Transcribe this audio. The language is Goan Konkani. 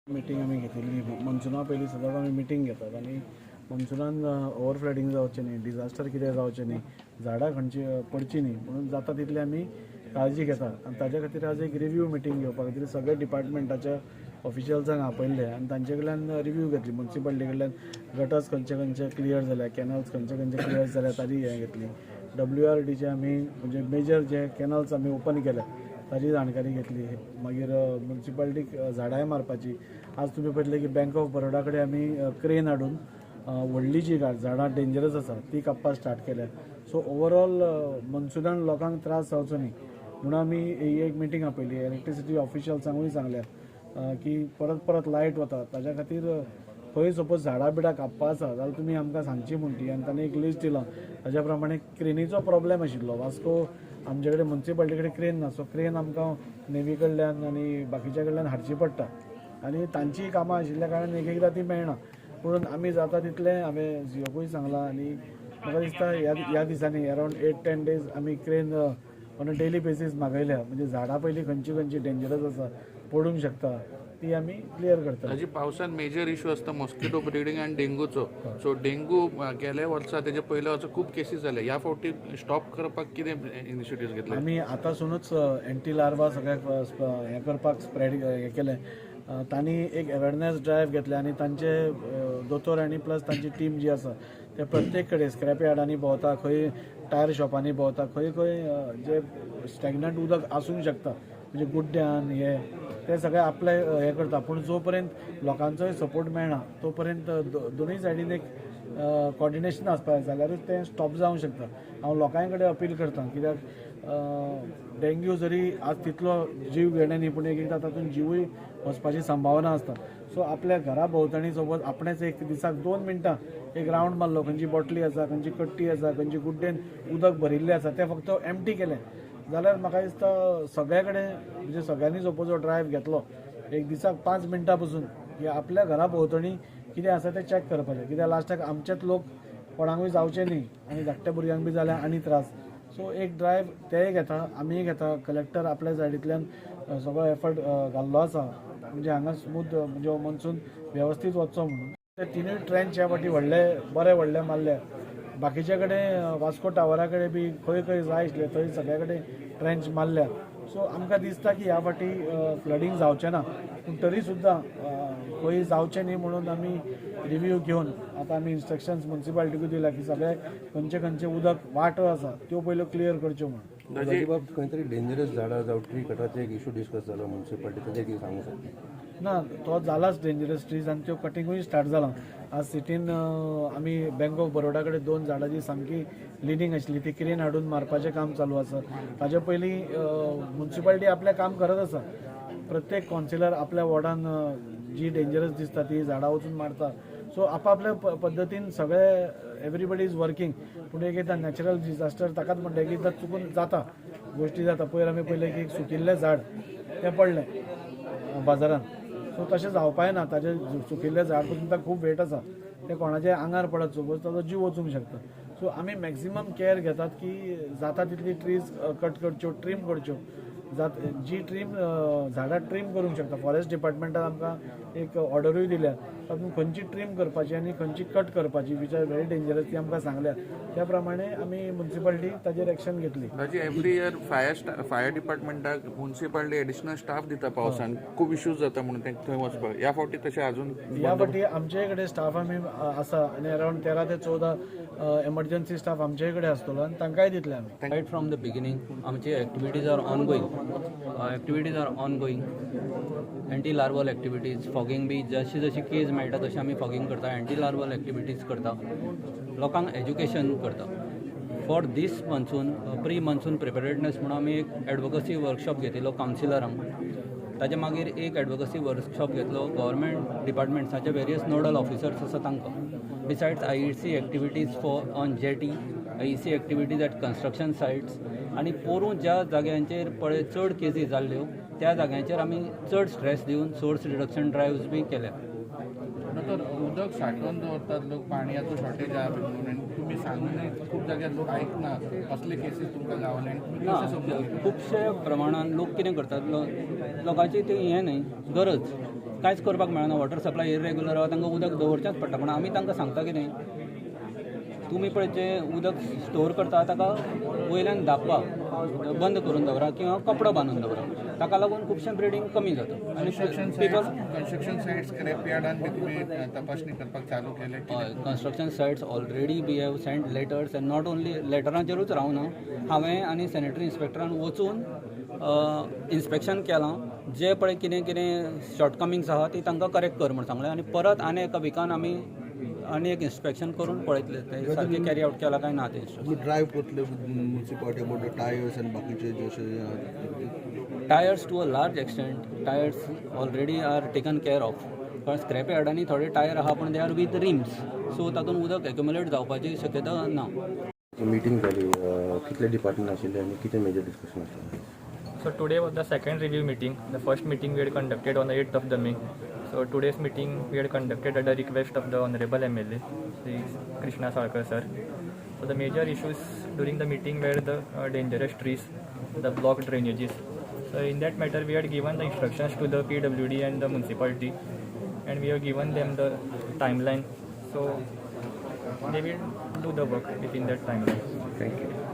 मिटींग आमी घेतिल्ली. मनसुना पयलीं सदांच आमी मिटींग घेतात आनी मनसुनान ओवरफ्लडिंग जावचें न्ही, डिजास्टर कितें जावचें न्ही, झाडां खंयची पडचीं न्ही म्हणून जाता तितली आमी काळजी घेतात. आनी ताज्या खातीर आज एक रिव्यू मिटींग घेवपा खातीर सगळे डिपार्टमेंटाच्या ऑफिशियल्सांक आपयल्ले आनी तांचे कडल्यान रिव्यू घेतली. मुन्सिपालिटी कडल्यान गटर्स खंयचे खंयचे क्लियर जाल्या, कॅनल्स खंयचे खंयचे क्लियर जाल्या ताजी हें घेतली. डब्ल्यू आर डीचे आमी म्हणजे मेजर जे कॅनल्स आमी ओपन केले ताजी जाणकारी घेतली. मागीर मुन्सिपालिटीक झाडांय मारपाची. आज तुमी पळयतले की बँक ऑफ बरोडा कडेन आमी क्रेन हाडून व्हडली जी झाडां डेंजरस आसा ती कापपाक स्टार्ट केल्या. सो ओवरऑल मनसुनान लोकांक त्रास जावचो न्ही म्हणून आमी ही एक मिटींग आपयली. इलेक्ट्रिसिटी ऑफिशियल्सांकूय सांगल्या की परत परत लायट वता, ताज्या खातीर खंय सपोज झाडां बिडां कापपा आसा जाल्यार तुमी आमकां सांगची म्हूण ती. आनी तांणी एक लिस्ट दिलां. ताज्या प्रमाणे क्रेनीचो प्रॉब्लेम आशिल्लो. वास्को आमचे कडेन मुन्सिपालिटी कडेन क्रेन ना. सो क्रेन आमकां नेवी कडल्यान आनी बाकीच्या कडल्यान हाडची पडटा आनी तांचीय कामां आशिल्ल्या कारणान एक एकदां ती मेळना. पूण आमी जाता तितलें हांवें झियोकूय सांगलां आनी म्हाका दिसता ह्या ह्या दिसांनी अरावंड 8-10 डेज आमी crane on a daily basis मागयल्या. म्हणजे झाडां पयलीं खंयची खंयची डेंजरस आसा, पडूंक शकता, ती आमी क्लियर करता. ताजी पावसान मेजर इशू आसता मॉस्किटो ब्रिडींग आनी डेंगूचो. सो डेंगू गेल्या वर्सा, तेजे पयल्या वर्सा खूब केसीस जाले. ह्या फावटी स्टॉप करपाक कितें इनिशिएटिव्ह घेतले? आमी आतांसुनूच एंटी लार्वा सगळ्याक हें करपाक स्प्रेड हें केलें. तांणी एक अवेरनेस ड्रायव्ह घेतले आनी तांचे दोतोर आनी प्लस तांची टीम जी आसा ते प्रत्येक कडेन स्क्रॅप यार्डांनी भोंवता, खंय टायर शॉपांनी भोंवता, खंय खंय जे स्टॅग्नंट उदक आसूंक शकता, म्हणजे गुड्ड्यान हे ते सगळे आपले हें करता. पूण जो पर्यंत लोकांचोय सपोर्ट मेळना तो पर्यंत दोनूय सायडीन एक कॉर्डिनेशन आसपाक जाय, जाल्यारूच तें स्टॉप जावंक शकता. हांव लोकां कडेन अपील करता, कित्याक डेंग्यू जरी आज तितलो जीव घेणें न्ही, पूण एक एकदां तातूंत जिवूय वचपाची संभावना आसता. सो आपल्या घरा भोंवतणी सपोज आपणेच एक दिसाक 2 मिनटां एक रावंड मारलो, खंयची बॉटली आसा, खंयची कट्टी आसा, खंयची गुड्डेन उदक भरिल्लें आसा, तें फक्त एम्प्टी केलें जाल्यार म्हाका दिसता सगळे कडेन, म्हणजे सगळ्यांनी सपोज हो ड्रायव्ह घेतलो एक दिसाक 5 मिनटां पसून की आपल्या घरा भोंवतणी कितें आसा तें चॅक करपाचें, कित्याक लास्टाक आमचेच लोक कोणाकूय जावचें न्ही आनी धाकट्या भुरग्यांक बी जाल्यार आनी त्रास. सो एक ड्रायव्ह तेय घेता, आमीय घेता. कलेक्टर आपल्या सायडींतल्यान सगळो एफर्ट घाल्लो आसा, म्हणजे हांगा स्मूथ, म्हणजे मनसून वेवस्थीत वचचो म्हणून. ते तिनूय ट्रेंच ह्या फावटी व्हडले बरे व्हडले मारले. बाकीचे कडेन वास्को टावरा कडेन बी खंय खंय जाय आशिल्ले थंय सगळे कडेन ट्रेंच मारल्या. सो आमकां दिसता की ह्या फावटी फ्लडींग जावचें ना, पूण तरी सुद्दां खंय जावचें न्ही म्हणून आमी रिव्यू घेवन आतां आमी इन्स्ट्रक्शन्स मुन्सिपालिटीकूय दिला की सगळे खंयचे खंयचे उदक वाटो आसा त्यो पयल्यो क्लियर करच्यो म्हणून. बाब, खंय तरी डेंजरस झाडां जावं ट्री कटाचे एक इशू डिस्कस जालो म्युन्सिपालिटी, ताजेर कितें सांगू शकता? ना, तो जालाच डेंजरस ट्रीज आनी त्यो कटिंगूय स्टार्ट जालां. आज सिटीन आमी बँक ऑफ बरोडा कडेन दोन झाडां जी सामकी लिनींग आशिल्ली ती क्रेन हाडून मारपाचें काम चालू आसा. ताजे पयलीं मुन्सिपालिटी आपलें काम करत आसा. प्रत्येक कावन्सिलर आपल्या वॉर्डान जी डेंजरस दिसता ती झाडां वचून मारता. सो आपापल्या पद्दतीन सगळे एवरीबडी is working. पूण एक एकदां नॅचरल डिजास्टर ताकाच म्हणटा, एक एकदां चुकून जाता, गोश्टी जाता. पयर आमी पळयलें की एक सुकिल्लें झाड तें पडलें बाजारान. सो तशें जावपाक ना. ताजें सुकिल्लें झाड पसून ताका खूब वेट आसा, तें कोणाच्या आंगार पडत सपोज, ताजो जीव वचूंक शकता. सो आमी मॅक्झिमम केअर घेतात की जाता तितली ट्रीज कट करच्यो, ट्रीम करच्यो. जात जी ट्रीम झाडां ट्रीम करूंक शकता, फॉरेस्ट डिपार्टमेंटान आमकां एक ऑर्डरूय दिल्या, तातूंत खंयची ट्रीम करपाची आनी खंयची कट करपाची, which are very dangerous, ती आमकां सांगल्या. त्या प्रमाणे आमी मुन्सिपालिटी ताजेर एक्शन घेतली. ताजी एवरी इयर फायर डिपार्टमेंटाक मुन्सिपालिटी एडिशनल स्टाफ दिता. पावसान खूब इश्यूज जाता म्हणून ते थंय वचपाक. ह्या फावटी तशें अजून? ह्या फावटी आमचे कडेन स्टाफ आमी आसा आनी अरावंड 13 ते 14 एमर्जन्सी स्टाफ आमचे कडेन आसतलो आनी तांकांय दितले आमी. Right from the beginning, आमचे activities are ongoing, activities are ongoing. Anti larval activities, fogging बी जशी जशी केज मेळटा तशी आमी फॉगिंग करता, एंटी लार्वल एक्टिविटीज करता, लोकांक एज्युकेशन करता. For this monsoon, pre monsoon preparedness म्हणून आमी एक एडवोकसी वर्कशॉप घेतिल्लो कावन्सिलरांक. ताच्या मागीर एक एडवोकसी वर्कशॉप घेतलो गव्हर्मेंट डिपार्टमेंट्साचे वेरियस नोडल ऑफिसर्स आसा तांकां. Besides IEC activities for on jetty, IEC activities at construction sites आनी पोरूं ज्या जाग्यांचेर पळय चड केसी जाल्ल्यो त्या जाग्यांचेर आमी चड स्ट्रेस दिवन सोर्स रिडक्शन ड्रायव्स बी केल्या. तर उदक सांठोवन दवरतात लोक, पाणयाचो शॉर्टेज आहा बी म्हणून, आनी तुमी सांगूनय खूब जाग्यार लोक आयकना. असले केसीस तुमकां गावले आनी तुमी ना. कशें समजून घेता? खुबशे प्रमाणान लोक कितें करतात, लोकांची ती हें न्ही गरज. कांयच करपाक मेळना. वॉटर सप्लाय इरेग्युलर आहा, तांकां उदक दवरचेंच पडटा. पूण आमी तांकां सांगता कितें, तुमी पळय जें उदक स्टोर करता ताका वयल्यान धांपा, बंद करून दवरा किंवा कपडो बांदून दवरा. ताका लागून खुबशें ब्रिडींग कमी जाता आनी construction people construction site, scrap यार्डान बी तुमी तपासणी करपाक चालू केले? हय, construction sites already we have send letters and not only लेटरांचेरूच रावना, हांवें आनी सॅनिटरी इन्स्पेक्टरान वचून इन्स्पेक्शन केलां. जे पळय कितें कितें शॉर्टकमिंग्स आहा ती तांकां करेक्ट कर म्हूण सांगलें आनी परत आनी एका विकान आमी आनी एक इन्स्पेक्शन करून पळयतले ते सारकें कॅरी आवट केलां काय ना तें instruction. Drive करतले municipality about the tyres आनी बाकीचे जे अशे? Tyres, to a large extent tyres already are taken care of, कारण स्क्रॅप यार्डांनी थोडे टायर आहा, पूण they are with rims, so तातूंत उदक एक्युमुलेट जावपाची शक्यता ना. मिटींग जाली, कितले डिपार्टमेंट आशिल्ले आनी कितें मेजर डिस्कशन आशिल्लें? So today was the second review meeting. The first meeting we had conducted on the 8th of the May. So today's meeting we had conducted at the request of the Honorable MLA, Sri Krishna Salkar sir. So the major issues during the meeting were the dangerous trees, the blocked drainages. So in that matter we had given the instructions to the PWD and the municipality, and we have given them the timeline. So they will do the work within that timeline. Thank you.